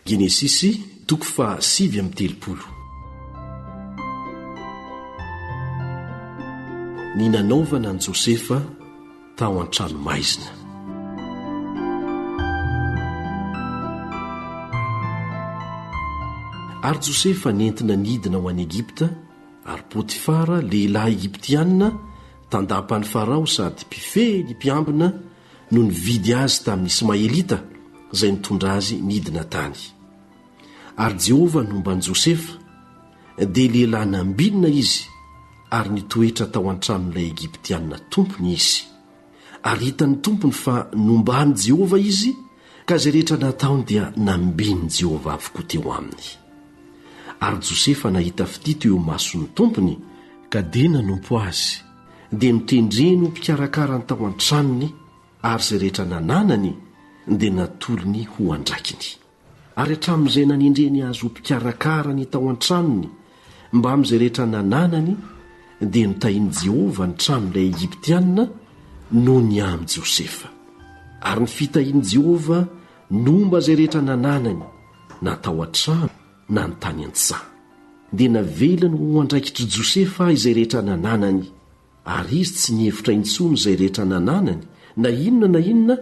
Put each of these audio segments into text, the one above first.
Genesisy toko faha 39. Ny nanaovana an'i Josefa tao an-tranomaizina. Ary Josefa nentina nidina ho any Egypta, ary Potifara, lehilahy egyptiana, tandampan'i Farao sady mpifehy ny mpiambina, no nividy azy tamin'ny Ismaelita izay nitondra azy nidina tany. Ary Jehovah nomba an'i Josefa, dia lehilahy nambinina izy, ary nitoetra tao an-tranon'ilay Egyptiana tompony izy. Ary hitan'ny tompony fa nomban'i Jehovah izy, ka izay rehetra nataony dia nambinin'i Jehovah avokoa teo aminy. Ary Josefa nahita fitia teo imason'ny tompony, ka dia nanompo azy, dia notendreny ho mpikarakara ny tao an-tranony, ary izay rehetra nananany dia natolony ho andraikiny. Ary hatramin'izay nanendreny azy ho mpikarakara ny tao an-tranony mbamin'izay rehetra nananany, dia notahin'i Jehovah ny tranon'ilay Egyptiana noho ny amin'i Josefa. Ary ny fitahian'i Jehovah nomba izay rehetra nananany, na tao an-trano na ny tany an-tsaha. Dia navelany ho andraikitr'i Josefa izay rehetra nananany, ary izy tsy nihevitra intsony izay rehetra nananany, na inona na inona,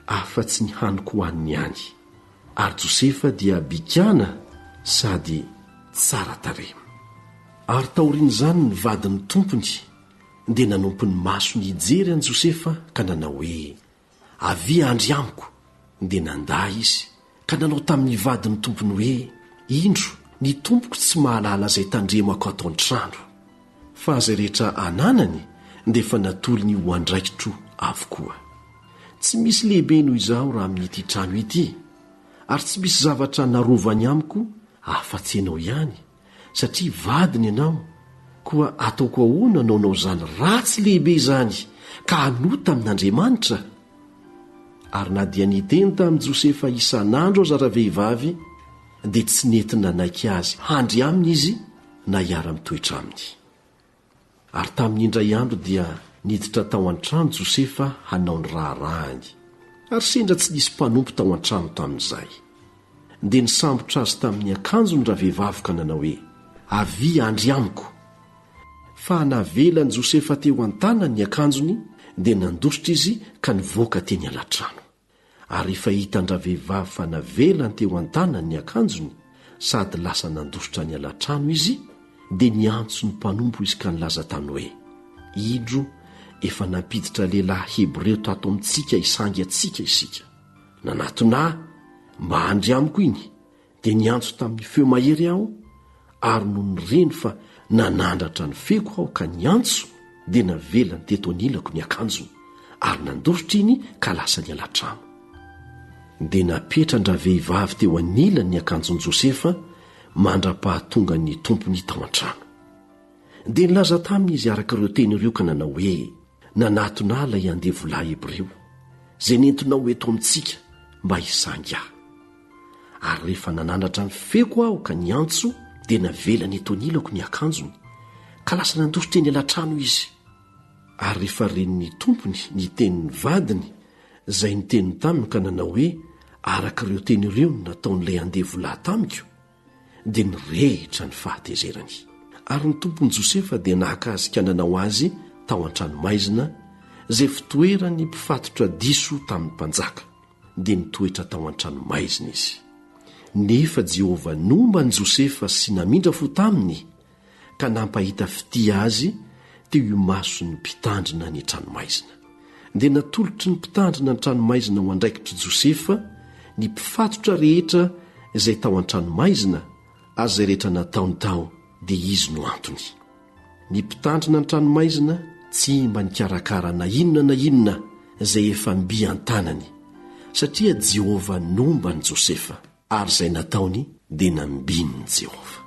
afa-tsy ny hanin-kohaniny ihany. Ary Josefa dia bikàna sady tsara tarehy. Ary taorian'izany ny vadin'ny tompony dia nanompo ny masony hijery an'i Josefa ka nanao hoe, Avia handry amiko. Dia nandà izy, ka nanao tamin'ny vadin'ny tompony hoe, Indro, ny tompoko tsy mahalala izay tandremako ato an-trano, fa izay rehetra ananany dia efa natolony ho andraikitro avokoa. Tsy misy lehibe noho izaho raha amin'ity trano ity, ary tsy misy zavatra narovany amiko afa-tsy ianao ihany, satria vadiny ianao, koa ataoko ahoana no hanao izany ratsy lehibe izany ka hanota amin'Andriamanitra? Ary na dia niteny tamin'i Josefa isan'andro aza ravehivavy, dia tsy nety nanaiky azy handry aminy izy na hiara-mitoetra aminy. Ary tamin'ny indray andro dia niditra tao an-trano Josefa hanao ny raharahany, ary sendra tsy nisy mpanompo tao an-trano tamin'izay. Dia nisambotra azy tamin'ny akanjony ravehivavy ka nanao hoe, Avia handry amiko! Fa navelan'i Josefa teo an-tanany ny akanjony, dia nandositra izy ka nivoaka teny alatrano. Ary rehefa hitan-dravehivavy fa navelany teo an-tanany ny akanjony, sady lasa nandositra ny alatrano izy, dia niantso ny mpanompo izy ka nilaza taminy hoe, Indro, efa nampiditra lehilahy hebreo tato amintsika hisangy antsika isika. Nanatona ahy mba handry amiko iny, Dia niantso tamin'ny feo mahery aho, ary nony reny fa nanandratra ny feoko aho ka niantso, dia navelany teto anilako ny akanjony, ary nandositra iny ka lasa niala trano. Dia napetran-dravehivavy teo anilany ny akanjon'i Josefa mandra-pahatongan'ny tompony tao an-trano. Dia nilaza taminy izy araka ireo teny ireo ka nanao hoe, Nanatona ahy ilay andevolahy hebreo, izay nentinao eto amintsika mba hisangy ahy. Ary rehefa nanandratra ny feoko aho ka niantso, dia navelany eto anilako ny akanjony, ka lasa nandositra eny alatrano izy. Ary rehefa ren'ny tompony ny tenin'ny vadiny, izay niteny taminy ka nanao hoe, Araka ireo teny ireo no nataon'ilay andevolahy tamiko, dia nirehitra ny fahatezerany. Ary ny tompon'i Josefa dia naka azy ka nanao azy tao an-tranomaizina, izay fitoeran'ny mpifatotra diso tamin'ny mpanjaka. Dia nitoetra tao an-tranomaizina izy. Nefa Jehovah nomba an'i Josefa sy namindra fo taminy, ka nampahita fitia azy teo imason'ny mpitandrina ny tranomaizina. Dia natolotry ny mpitandrina ny tranomaizina ho andraikitr'i Josefa ny mpifatotra rehetra izay tao an-tranomaizina, ary izay rehetra nataony tao dia izy no antony. Ny mpitandrina ny tranomaizina tsy mba nikarakara na inona na inona izay efa mby an-tanany, satria Jehovah nomba an'i Josefa. Ary izay nataony dia nambinin'i Jehovah.